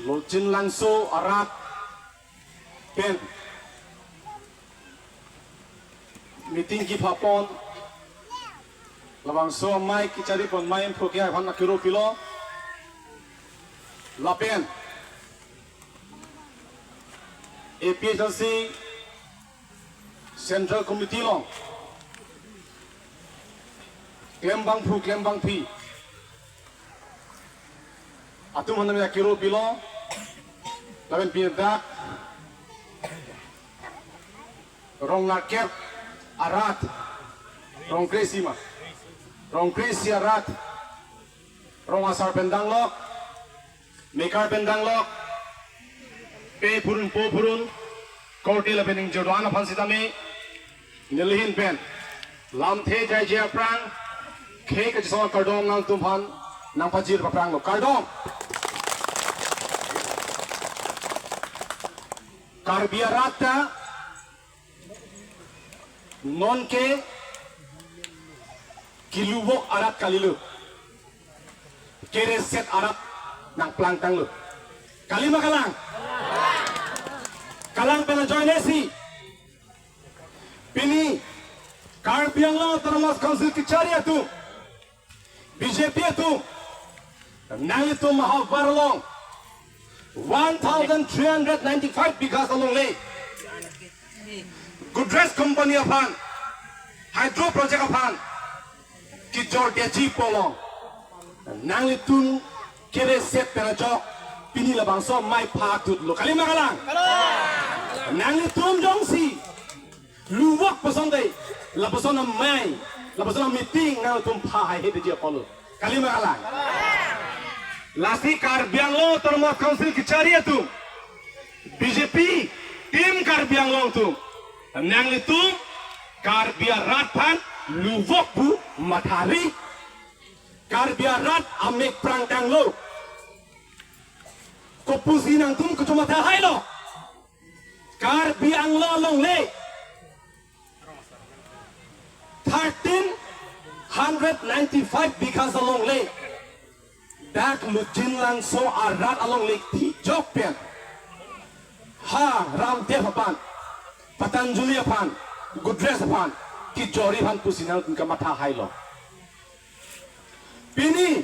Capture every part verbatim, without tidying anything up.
Lochin Langso arat pen meeting kepapon, labangso amei kecharipon amei phuke aphan akiro pilo. Lapen A P H L C Central Committee along klembangphu klembangphi atum aphan akiro pilo. Lapen pini dak rong narkep arat, rong kre-isi ma, rong kre-isi arat, rong asar pen danglok, mekar pen danglok, pe phurun po phurun, korte lapen ingjir do-an aphan sitame, nelihin pen lamthe jaije aphrang khei kachesong akardom nangtum aphan nangpajir papranglo. Kardom. Karbi arat ta nonke keluvok arat kalilo, kereset arat nangplangtanglo. Kali ma kalang? Kalang pen ajoine si pini Karbi Anglong Autonomous Council kechari atum, B J P atum, nanglitum ahavar along one thousand three hundred ninety-five bighas alongle Godrej Company aphan hydro project aphan kejor detji pu along nanglitum kereset pen ajok pini labangso amei pha tutlo. Kali ma kalang? Nanglitum jongsi luvok pu asonte, lapuson amei, lapuson ameeting nangtum pha haihe detji apotlo. Kali ma kalang? Lasi Karbi Anglong Autonomous Council kechari atum, B J P, Team Karbi Anglong atum, nanglitum Karbi arat aphan luvok pu mathari, Karbi arat amek prangtanglo. Kopusi nangtum kachomatha hailo? Karbi Anglong alongle thirteen hundred ninety-five bighas alongle dak Lochin Langso arat alongle thijok pen ha Ramdev aphan, Patanjali aphan, Godrej aphan kejorji aphan pusi nangtum kamatha hailo? Pini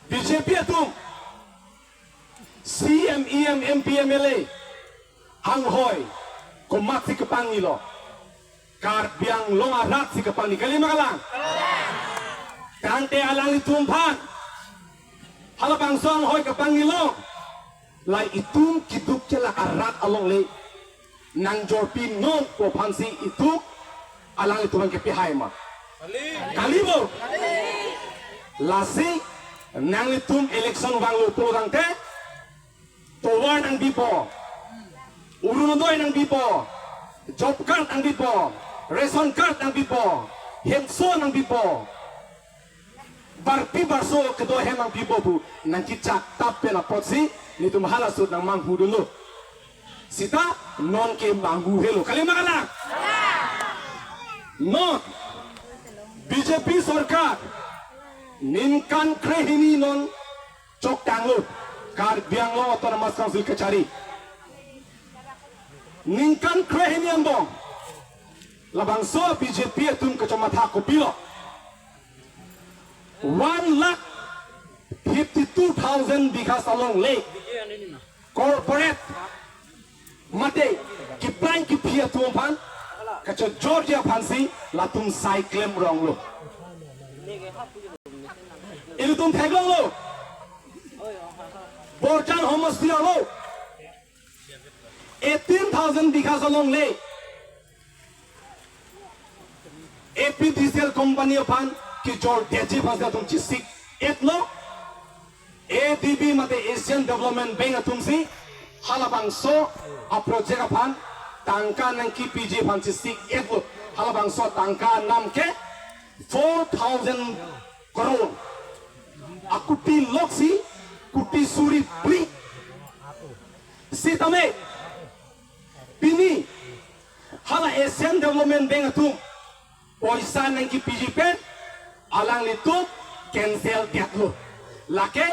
B J P atum C E M, E M, M P, M L A anghoi komatsi kepangilo? Karbi Anglong arat si kepangni. Kali ma kalang? Tangte alanglitum aphan halabangso anghoi kepangilo, la itum keduk kelak arat alongle nangjorpinon pu aphansi itum alanglitum aphan kepihai ma? Kali bo? Lasi nanglitum election vanglo pulotangte tovar nangpipo, Orunodoi nangpipo, job card nangpipo, ration card nangpipo, hemso nangpipo, barpi barso kedo ahem nangpipo pu nangkechak tap pen apotsi netum halaso ahut nangmanghudunlo. Seta nonke manghuhelo. Kali ma kalang? Non B J P sorkar ningkan krehini non choktanglo Karbi Anglong Autonomous Council kechari. Ningkan krehini angbong labangso B J P atum kachomatha kopilo? One lakh fifty-two thousand bighas alongle corporate mate keplang kephi atum aphan kachojorji aphansi latum sai klemronglo. Ilitum theklonglo. Borjan homosti arlo eighteen thousand bighas alongle A P D C L company aphan kejor detji aphansi latum chesik-etlo. A D B mate Asian Development Bank atumsi halabangso aproject aphan tangka nangkepiji aphan chesik-etlo. Halabangso tangka anam ke four thousand crore. Akuti loksi kuti suri phli. Sitame pini hala Asian Development Bank atum poisa nangkepiji pen alanglitum cancel detlo. Lake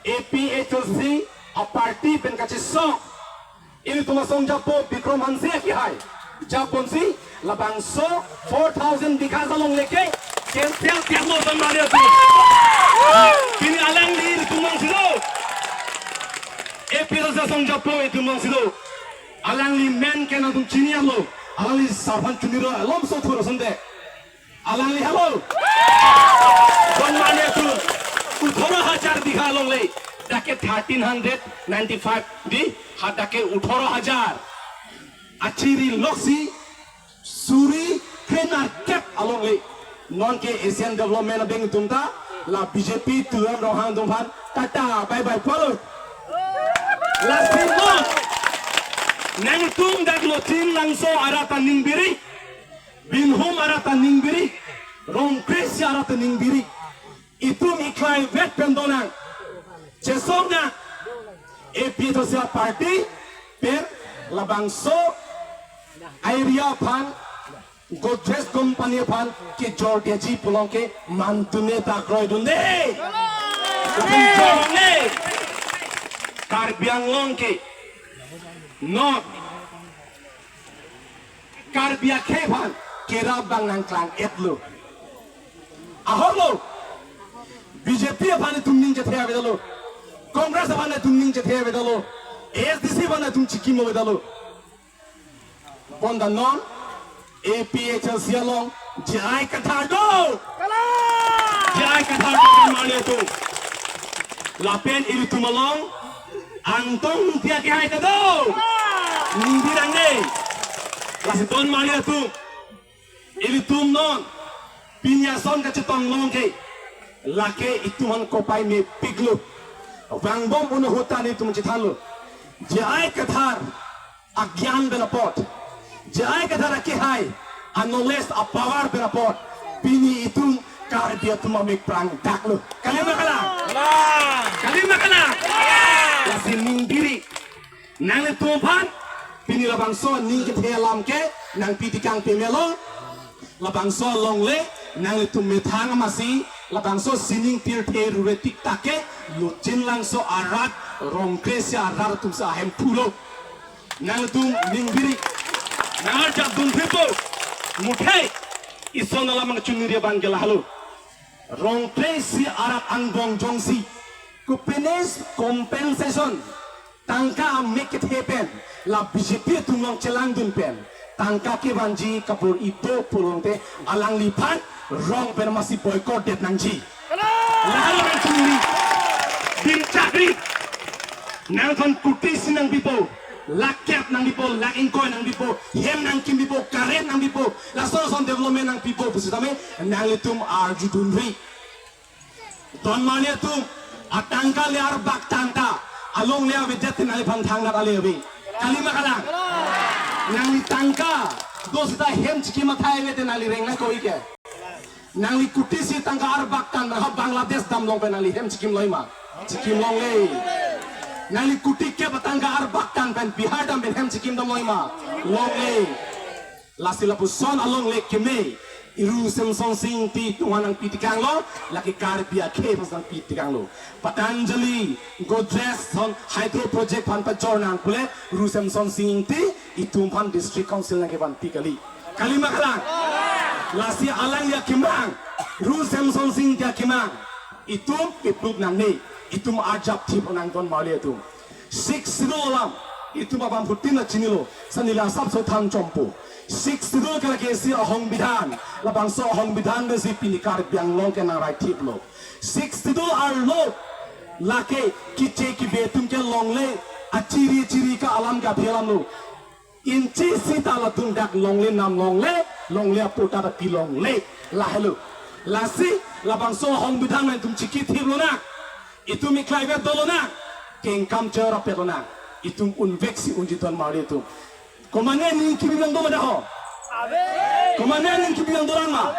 A P H L C a party pen kachesong ilitum asong japo Bikram Hanse akehai, japonsi labangso four thousand bigha along leke cancel tiang lo, don mali atum. Pini alangli ilitum alongsi do. A P H L C asong japo ilitum alongsi do. Alangli men ke nangtum chini lo. Alangli sarpan chuniro, alomso thur asonte. Alangli helo. Don mali atum, uthoro hajar bigha along le, dak ke thirteen hundred ninety-five di, ha dak ke uthoro hajar. Achiri loksi suri krenerkep along le. Non ke Asian Development Bank atum ta, la B J P Tuliram Ronghang atum aphan tata bye bye pulo. Lasi non, nangtum dak Lochinlangso arat ta ningbiri, Binhum arat ta ningbiri, Rongkresi arat ta ningbiri. Itum iklai vet pen donang. Chesong nang. A P H L C party pen labangso area aphan, Godrej company aphan kejor diaji pulo ke mantune ta kroidunde. Itum jor ne. Karbi Anglong ke non Karbi akhei aphan kerap abang nangklang-etlo. Ahorlo. B J P aphan itum ning chethe avedetlo. Congress aphan itum ning chethe avedetlo. A S D C aphan itum chikim avedetlo. Bonta non A P H L C along J I Kathar do. J I Kathar do, don mali atum. Lapen ilitum along Angtong Ingti akehai ta do. Ningbi nangne. Lasi don mali atum, ilitum non pini ason kachetong long ke, lake itum aphan kopai mepiklo. Vangbom un ahut ta nelitum chethanlo. J I Kathar agyan pen apot, J I Kathar akehai, a-knowledge, a-power pen apot, pini itum Karbi atum amek prangdaklo. Kali ma kalang? Kalang. Kali ma kalang? Kalang. Lasi ningbiri. Nanglitum aphan pini labangso ning kethe alam ke nangpi tekang pemelo. Labangso along le nanglitum methang amatsi labangso sining pirthe rure tik tak ke Lochinlangso arat, Rongkresi arat atumsi ahemphu lo. Nangtum ningbiri, nangarjap dun pipo. Muthai ison alam nangchuniri abang ke lahelo. Rongkresi arat angbong jongsi kopine compensation tangka amek kethe pen la B J P atum along chelangdun pen tangka kevanji kabor-i do pulote alangliphan rong pen amatsi boycott det nangji. Lahelo nangchuniri. Bin chakri. Nangtum kutisi nangpipo, lakh kep nangpipo, lakh ingkoi nangpipo, hem nangkimpipo, current nangpipo, lason lason development nangpipo pusitame nanglitum arjudunri. Don mali atum, atangka le arbak tangka along le avedet te nangliphan thangnat ale ave. Kali ma kalang? Nangli tangka do seta hem chikim athai ave te nangli reng nangkok-ik ke. Nangli kutisi tangka arbak tangka ha Bangladesh damlong pen nangli hem chikim longji ma? Chikim longle. Nangli kuti kep atangka arbak tangka pen Bihar dam pen hem chikim dam longji ma? Longle. Lasi lapuson along le keme, Ru Semsonsing Ingti atum aphan nangpi tekanglo, lake Karbi akhei aphan nangpi tekanglo. Patanjali, Godrej ason hydro project aphan pajor nang pule, Ru Semsonsing Ingti itum aphan district council nangkevanpi kali. Kali ma kalang? Lasi alangli akemang, Ru Semsonsing Ingti akemang itum piplup nangne, itum arjap thip nang don mali atum. Sixth Schedule alam itum abangphutin ta chinilo, sani la asapso than chompo. Sixth Schedule ke lake isi ahongbidhan, labangso ahongbidhan pensi pini Karbi Anglong ke nangrai thiplo. Sixth Schedule arlo lake kiche kibe atum ke longle, achiri chiri ka alam ke aphi alam lo. Inchi sita latum dak longle, nam longle, longle aputa ta pi longle. Lahelo. Lasi labangso ahongbidhan nangtum chiki thip lonang. Itum iklai vet do lonang. Kengkam chera pet lonang. Itum unvek si unji don mali atum. Komane aning kebi abang do ma da ho? Komane aning kebi abang dolang ma?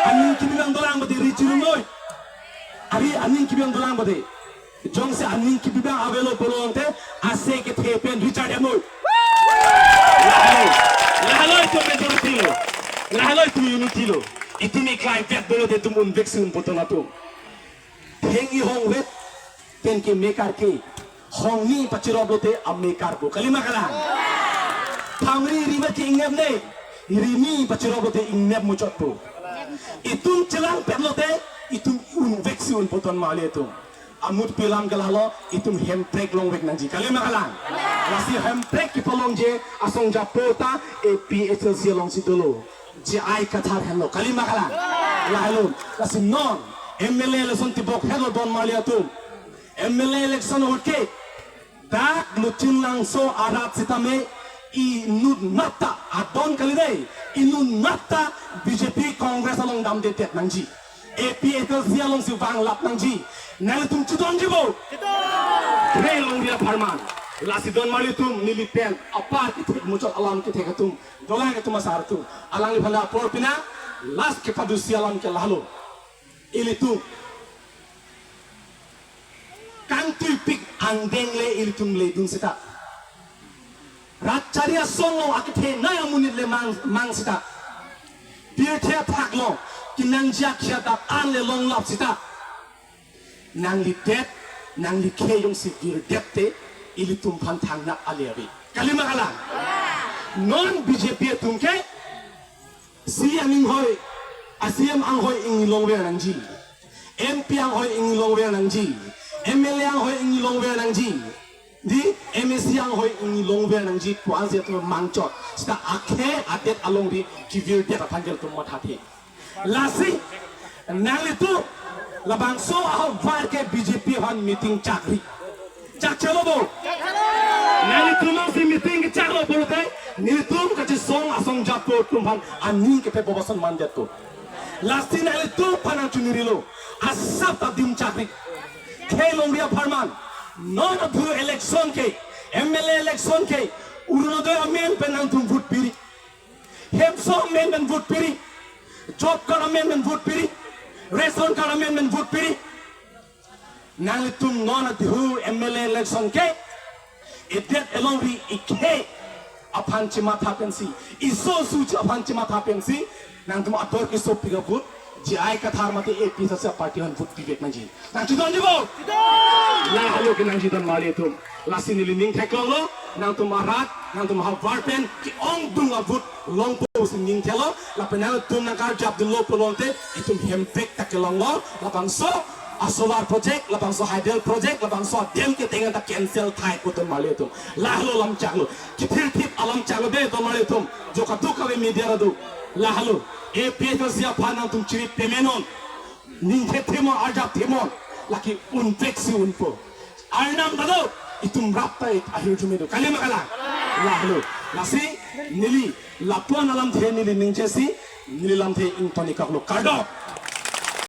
Aning kebi abang dolang bade ri chirum noi. Ari aning kebi abang dolang bade. Jongsi aning kebi abang avelo pulote ase kethe pen Richard Hemoi. Lahelo. Lahelo itum majority lo. Lahelo itum unity lo. Itum iklai vet pulote itum unvek si un puton atum. Theng ihong vet pen keme karke. Hongni pachirop lote ame karpo. Kalima kalang. Thangri rima ke ingnep ne. Rimi pachirop lote ingnep muchotpo. Itum chelang pet lote itum unvek si unpo ton mali atum. Amut pilam ke lahelo itum hemprek longvek nangji. Kalima kalang. Lasi hemprek kepalongji asong japo ta A P H L C alongsi dolo. J I Kathar henlo. Kalima kalang. Lahelo. Lasi non M L A election tibok henlo ton mali atum. M L A election ahut ke dak Luching Langso arat sitame inut nat ta adon kali dei, inut nat ta B J P Congress along damdedet nangji. A P H L C alongsi vanglap nangji. Nanglitum chedonji bo? Chedon. Kre longri apharman. Lasi ton mali atum neli pen apar kethek muchot alam kethek atum, dolang atum asar atum. Alangliphan apor pina last kepadusi alam ke lahelo. Ilitum kangtuipik angdeng le ilitum ledun seta, rat chari asong along akethe nai amonit le mang, mang seta, pirthe athak along kenangji akhei adak an le longlap seta, nanglidet, nanglikhei jongsi virdet te ilitum aphan thangnat ale ave. Kalima kalang. Non B J P atum ke C M anghoi, a C M anghoi ingni longver nangji, M P anghoi ingni longver nangji, M L A anghoi ingni longver nangji, di M A C anghoi ingni longver nangji pu-ansi atum mangchot. Seta akhei adet alongri kevirdet aphan ke ilitum mathathe. Lasi nanglitum labangso ahavar ke B J P aphan meeting chakri. Chakchelo bo? Nanglitum alongsi meeting kechaklo pulote, nelitum kachesong asong japo atum aphan aning kepe bobason mandetpo. Lasi nanglitum aphan nangchonirilo. Asap ta adim chakri. Kre longri apharman. Non adhu election ke, M L A election ke, Orunodoi amen pen nangtum vote piri. Hemso amen pen vote piri. Job card amen pen vote piri. Ration card amen pen vote piri. Nanglitum non adhu M L A election ke, edet elongri ikhei aphan chematha pensi, iso suchi aphan chematha pensi, nangtum ador kesopik avote, J I Kathar mate A P H L C party aphan vote pivek nangji. Nangchedonji bo? Chedon! Lahelo ke nangji ton mali atum. Lasi neli ning theklonglo, nangtum arat, nangtum ahavar pen ke-ongdung avote longpo pusi ning theklo, lapen nangtum nangkarjapdunlo pulote, itum hemprek ta kelonglo, labangso a solar project, labangso hydel project, labangso a dam keteng ta cancel thai pu ton mali atum. Lahelo alam chaklo, kethirthip alam chaklo dei ton mali atum, jo kadokave media ta do. Lahelo, A P H L C aphan nangtum chiri pemenon. Ning the thimon, arjap thimon, lake unvek si unpo. Arnam ta do, itum rap ta ahirjume do. Kalima kalang. Lahelo. Lasi neli lapu-an alamthe neli ningjesi, neli lamthe ingtonik aklo. Kardom.